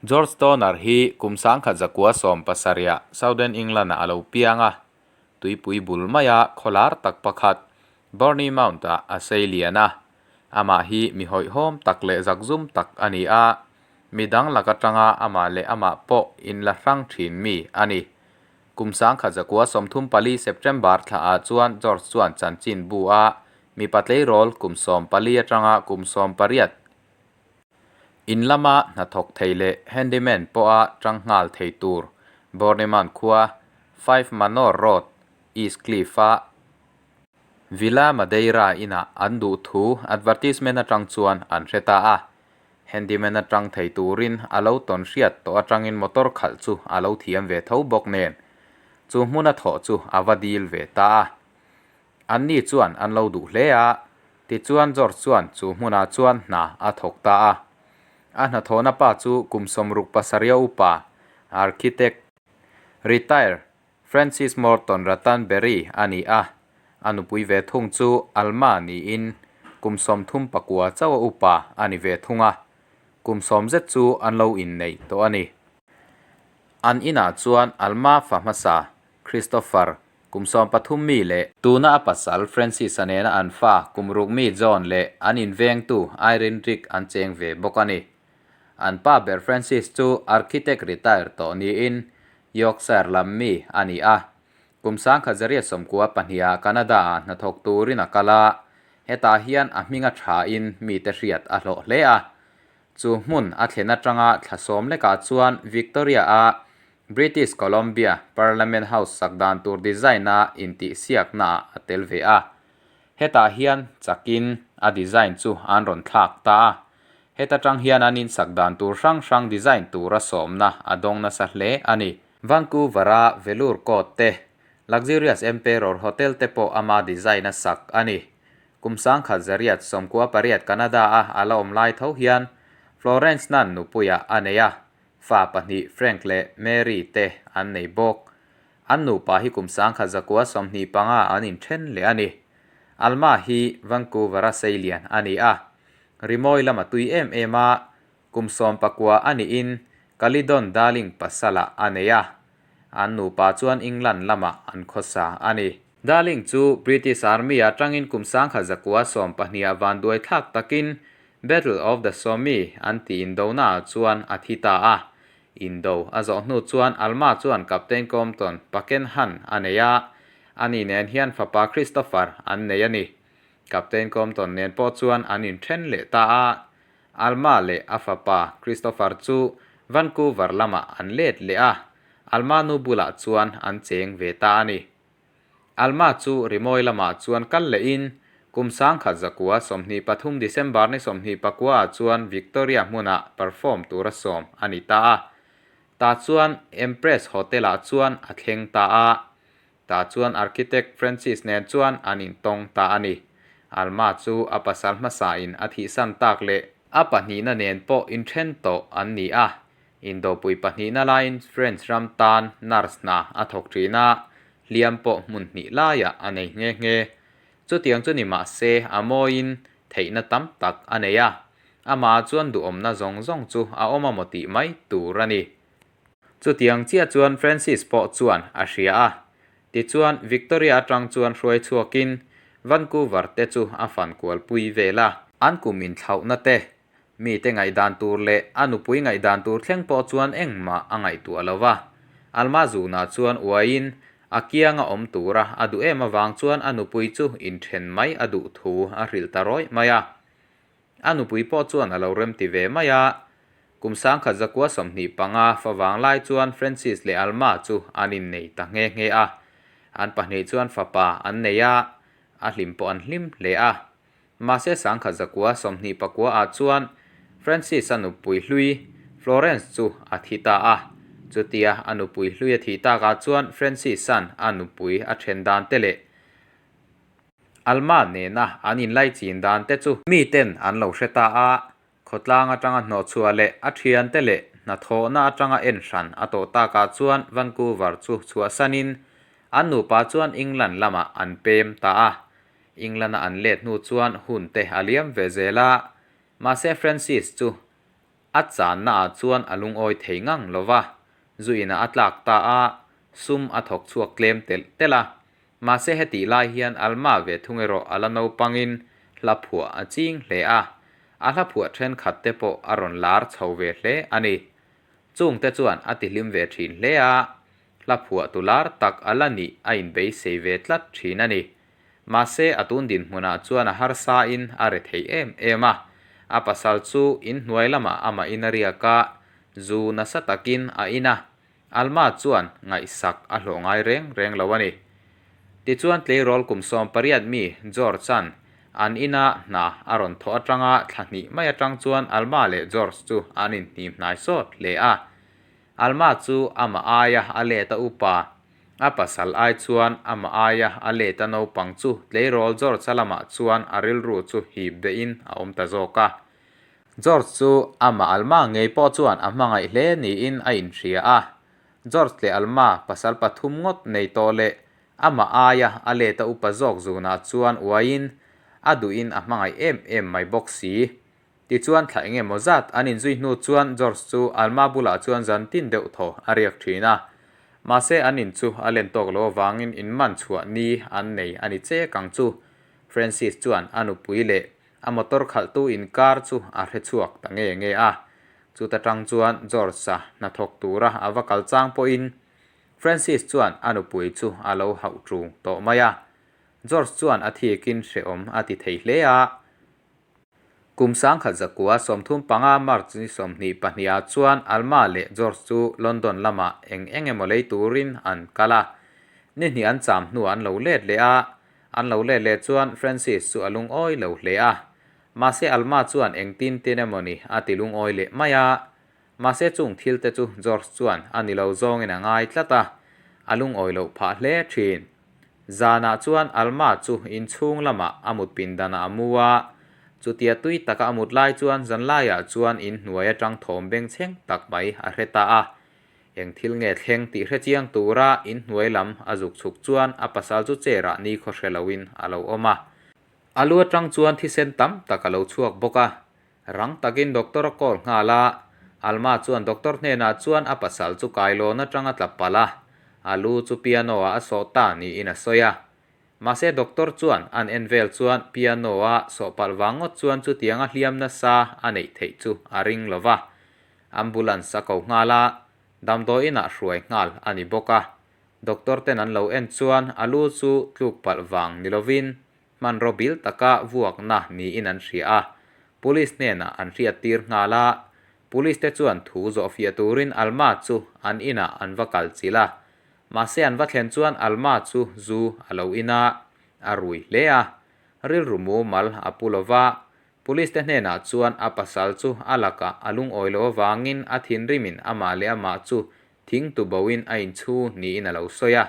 George Stoner hi kum 1917-ah Southern England-ah a lo piang a, tuipui bul maia khawlar tak pakhat Burney Mount-ah a sei lian a. Amah hi mi hawihhawm tak leh zakzum tak a ni a, mi dang lak atanga amah leh amah pawh inla hrang thin mi a ni. Kum 1934 September thlaah chuan George chuan chanchin bu a mipa tleirawl kum 14 atanga kum 18 In lama hnathawk thei leh handyman pawha tang nghal thei tur Borneman khua Five Manor Road, East Cliff-a Villa Madeira inah an duh thu advertisement atang chuan an hre ta a. Handyman atang thei turin a lo tawn hriat tawh atangin motor khalh chu a lo thiam ve tho bawk nen chu hmuna thawh chu a va dil ve ta a. Anni chuan an lo duh hle a, tichuan George chuan chu hmunah chuan hna a thawk ta a. A hnathawhna pa chu kum 67 a upa, architect, retire Francis Morton Rattenbury a ni a, a nupui ve thung chu Alma niin kum 39 chauh a upa a ni ve thung a, kum 10 zet chu an lo inneih tawh a ni. An inah chuan Alma fa hmasa Christopher Kum 13 mi leh tuna a pasal Francis-a nena an fa kum ruk mi John leh an invengtu Irene Rick an cheng ve bawk a ni. An pa ber Francis chu architect retire tawh niin Yorkshire lam mi a ni a. Kum 1992-ah Canada-ah hnathawk turin a kal a, hetah hian a hming a thain mite hriat a hlawh hle a. Chu hmun a thlen atanga thla 10 lekah chuan Victoria-a British Columbia Parliament House sak dan tur design-a intihsiaknaah a tel ve a. Hetah hian chakin a design chu an rawn thlak ta a. Heta tang hian an insak dan tur hrang hrang design tura sawmna a dawng nasa hle a ni. Vancouver-a Velour Court te, Luxurious Emperor Hotel te pawh ama design a sak a ni. Kum 1998 Canada-a a la awm lai tho hian Florence Nunn nupuiah a nei a. Fa pahnih Frank leh Mary te an nei bawk. An nupa hi kum 1925 an inthen leh a ni. Alma hi Vancouver-a seilian a ni a. Rimawi lama tui em em a, kum 19 a niin Caledon Darling pasalah a nei a. An nupa chuan England lamah an khawsa a ni. Darling chu British Army atangin kum 1912 vanduai thlak takin Battle of the Somme an tih indonaah chuan a thi ta a. Indo a zawh hnu chuan Alma chuan Captain Compton Pakenham a nei a, ani nen hian fapa Christopher an nei a ni. Captain Compton nen pawh chuan an inthen leh ta a. Alma leh a fapa Christopher chu Vancouver lamah an let leh a, Alma nu bulah chuan an cheng ve ta a ni. Alma chu rimawi lamah chuan kal lehin kum 1923 December ni 29 ah chuan Victoria hmunah perform tura sawm a ni ta a. Tah chuan Empress Hotel-ah chuan a thleng ta a. Tah chuan architect Francis nen chuan an intawng ta a ni. Alma chu a pasal hmasain a thihsan tak leh a pahnihna nen pawh inthen tawh an ni a. Indopui pahnihna laiin French ram tan nurse hna a thawk thin a, hliam pawh hmun hnih laiah a nei nghe nghe. Chutiang chu ni mah se a mawiin theihna tam tak a nei a, amah chuan duhawmna zawng zawng chu a awm a maw tih mai tur a ni. Chutiang chiah chuan Francis pawh chuan a hria a, tichuan Victoria atang chuan hruai chhuakin Vancouver te chu a fan kualpui vel a. An kum inthlauhna te Mite ngaihdan tur leh a nupui ngaihdan tur thleng pawh chuan engmah a ngaihtuah lo va. Alma zunah chuan uaiin a kianga awm tura a duh em avang chuan a nupui chu inthen mai a duh thu a hrilh ta rawih mai a. A nupui pawh chuan a lo remti ve mai a. Kum 1925 favang lai chuan Francis leh Alma chu an innei ta nghe nghe a. An pahnih chuan fapa an nei a, a hlim pawh an hlim hle a. Mahse 1929 ah chuan Francis-a nupui hlui Florence chu a thi ta a. Chutia a nupui hlui a thih takah chuan Francis-a'n a nupui a then dan te leh Alma nena an inlaichin dan te chu miten an lo hre ta a. Khawtlang atanga hnawhchhuah leh a thiante leh hnathawhna atanga en hran a tawh takah chuan Vancouver chu chhuahsanin an nupa chuan England lamah an pem ta a. England-a an let hnu chuan hun te a liam ve zel a, mahse Francis chu A channa ah chuan a lungawi thei ngang lo va, zu inah a tlak ta a, sum a thawk chhuak tlem telh telh a. Mahse hetih lai hian Alma ve thung erawh a la naupangin hla phuah a ching hle a, a hla phuah thenkhat te pawh a rawn lar chho ve hle a ni. Chungte chuan a tihlim ve thin hle a, hla phuah tu lar tak a la nih a inbeisei ve tlat thin a ni. Mahse a tun dinhmunah chuan a harsa in a re thei em em a, a pasal chu inhnuai lamah amah in a riak a, zu nasa takin a in a, Alma chuan ngaihsak a hlawh ngai reng reng lo a ni. Tichuan tleirawl kum 18 mi George-a'n an ina hna a rawn thawh atanga thla hnih mai atang chuan Alma leh George chu an inhnim hnai sawt hle a. Alma chu amah aia a let a upa, a pasal ai chuan amah aia a let a naupang chu tleirawl George-a lamah chuan a rilru chu hip deuhin a awm ta zawk a. George chu amah Alma ngei pawh chuan a hmangaih hle niin a inhria a. George leh Alma pasal pathum ngawt nei tawh leh amah aia a let a upa zawk zunah chuan uaiin a duhin a hmangaih em em mai bawk si. Tichuan thla eng emaw zat an inzui hnu chuan George chu Alma bulah chuan zan tin deuh thaw a riak thin a. Mahse an in chu a len tawk lo avangin in man chhuah ni an nei a ni chek ang chu. Francis chuan a nupui leh a motor khalhtu inkar chu a hre chhuak ta nge nge a. Chuta tang chuan George-a hnathawk tura a va kal chang pawhin Francis chuan a nupui chu a lo hauh ṭung tawh mai a. George chuan a thikin hrehawm a ti thei hle a. Kum 1935 March ni 22 ah chuan Alma leh George chu London lamah eng eng emaw lei turin an kal a. Ni hnih an cham hnuah an lo let leh a, an lo let leh chuan Francis chu a lungawi lo hle a. Mahse Alma chuan engtin tin emaw ni a ti lungawi leh mai a. Mahse chung thil te chu George chuan a ni lo zawngin a ngai tlat a, a lungawi loh phah hle thin. Zanah chuan Alma chu inchhung lamah a mut pindanah a mu a, chutia tui taka a mut lai chuan zanlaiah chuan inhnuai atang thawm bengchheng tak mai a hre ta a. Eng thil nge thleng tih hre chiang tura inhnuai lam a zuk chhuk chuan a pasal chu chair ah nikhaw hre loin a lo awm a. A lu atang chuan thisen tam tak a lo chhuak bawk a. Rang takin doctor a call nghal a, Alma chuan doctor hnenah chuan a pasal chu kailawn atang a tla palh a, a lu chu piano ah a sawh ta niin a sawi a. Mahse doctor chuan an en vel chuan piano a sawh palh vang ngawt chuan chutianga hliam nasa a neih theih chu a ring lo va. Ambulance a ko nghal a, damdawiin ah hruai nghal a ni bawk a. Doctor ten an lo en chuan a lu chu tluk palh vang ni lovin Hmanraw bil taka vuakna niin an hria a, Police hnenah an hriattir nghal a. Police te chuan thu zawhfiah turin Alma chu an inah an va kal chilh a. Mahse an va thlen chuan Alma chu zu a lo in a, a rui hle a. Rilru mumal a pu lo va, Police te hnenah chuan a pasal chu a lakah a lungawi loh avangin a thinrimin amah leh amah chu thing tu boin a inchhu niin a lo sawi a.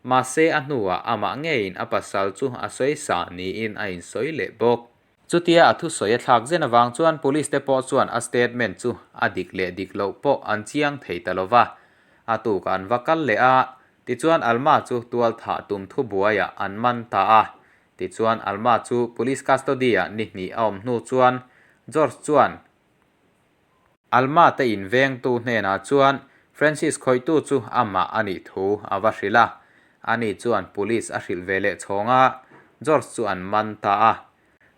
Mahse a hnuah amah ngeiin a pasal chu a sawi sa niin a insawi leh bawk. Chutia a thusawi a thlak zen avang chuan police te pawh chuan a statement chu a dik leh dik loh pawh an chiang thei ta lo va. A tukah an va kal leh a, tichuan Alma chu tual thah tum thubuaiah an man ta a. Tichuan Alma chu police custody-ah ni hnih a awm hnu chuan George chuan Alma te invengtu hnenah chuan Francis khawihtu chu amah a nih thu a va hrilh a, ani chuan police a hrilh ve leh chhawng a, George chu an man ta a.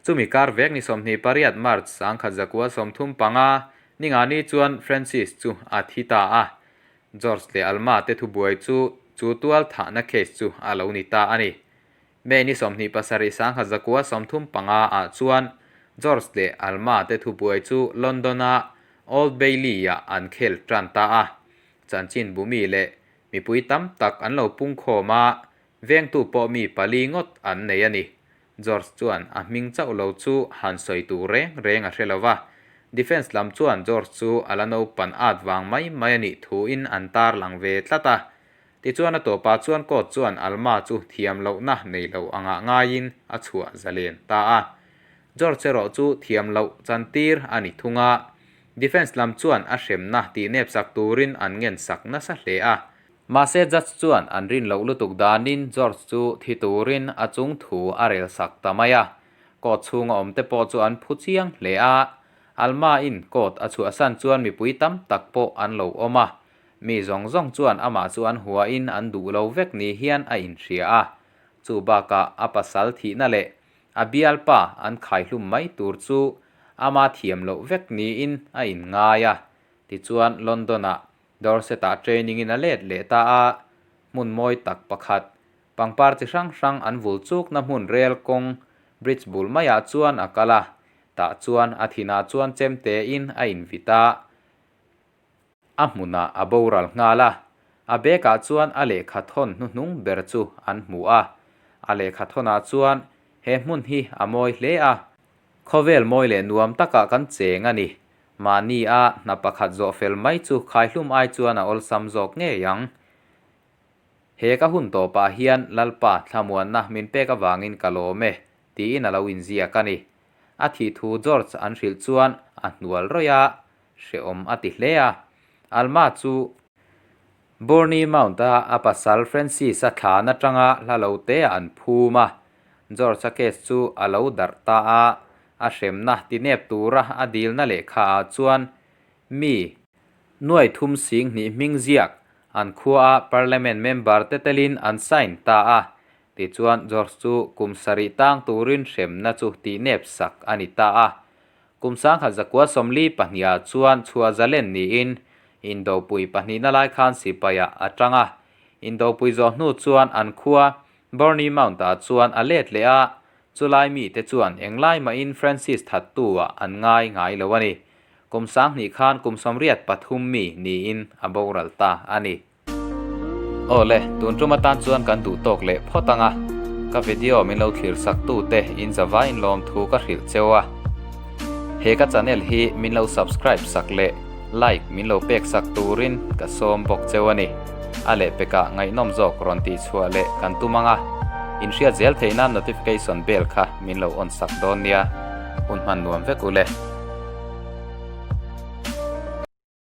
Chumi kar vek ni 28 March 1935, ningani chuan Francis chu a thi ta a, George leh Alma te thubuai chu chu tual thahna case chu a lo ni ta a ni. May ni 27 1935 ah chuan George leh Alma te thubuai chu London a Old Bailey ah an khel tan ta a. Chanchin bumi leh mipui tam tak an lo pungkhawm a, vengtu pawh mi pali ngawt an nei a ni. George chuan a hming chauh lo chu han sawi tur reng reng a hre lo va. Defence lam chuan George chu a la naupan at vang mai mai a nih thuin an tarlang ve tlat a. Tichuan a tawpah chuan court chuan Alma chu thiam lohna nei lo angah ngaiin a chhuah zalen ta a. George erawh chu thiam loh chantir a ni thung a, defence lam chuan a hremna tih nep sak turin an ngen sak nasa hle a. Mahse judge chuan an rin loh lutuk danin George chu thi turin a chung thu a rel sak ta mai a. Court chhunga awmte pawh chu an phu chiang hle a. Alma-in court a chhuahsan chuan mipui tam tak pawh an lo awm a, mi zawng zawng chuan amah chu an huain an duh lo vek ni hian a inhria a. Chu bakah a pasal thihna leh a bialpa an khaihlum mai tur chu ama thiam loh vek niin a inngai a. Tichuan London-ah Dorset-ah training-in a let leh ta a, hmun mawi tak pakhat, pangpar chi hrang hrang an vul chukna hmun rel kawng bridge bul maiah chuan a kal a, tah chuan a thinah chuan chemtein a invit a, a hmunah a boral nghal a, a bag-ah chuan a lehkha thawn hnuhnung ber chu an hmu a, a lehkha thawnah chuan he hmun hi a mawi hle a, khawvel mawi leh nuam takah kan cheng a ni, mahni a hna pakhat zawh fel mai chu khaihlum ai chuan a awlsam zawk ngei ang. He ka hun tawpah hian Lalpa thlamuanna min pek avangin ka lawm e, tiin a lo inziak a ni. A thih thu George an hrilh chuan a hnual rawih a, hrehawm a ti hle a. Alma chu Burnie Mount-a a pasal Francis-a thlan atanga hla lo te ah an phum a. George-a case chu a lo darh ta a, a hremna tinep tura a dilna lehkha ah chuan mi nuai thum sing hnih hming ziak an khuaa Parliament member te telin an sign ta a. Tichuan George chu kum sarih tang turin hremna chu tihnep sak a ni ta a. Kum 1942 ah chuan chhuah zalen niin Indopui pahnihna lai khan sipaiah a tang a. Indopui zawh hnu chuan an khua Burnie Mount ah chuan a let leh a, chulai mite chuan englai mahin Francis thattu ah an ngai ngai lo a ni. Kum 2000 khan kum 83 mi niin a boral ta a ni. Aw le, tun tum atan chuan kan duh tawk leh phawt ang a, ka video min lo thlir sak tu te in zavai in lawm thu ka hrilh cheu a. He ka channel hi min lo subscribe sak leh like min lo pek sak turin ka sawm bawk cheu a ni. A lehpekah ngaihnawm zawk rawn tih chhuah leh kan tum ang a, in hriat zel theih nan notification bell kha min lo on sak dawn nia. Hun hman nuam vek u le.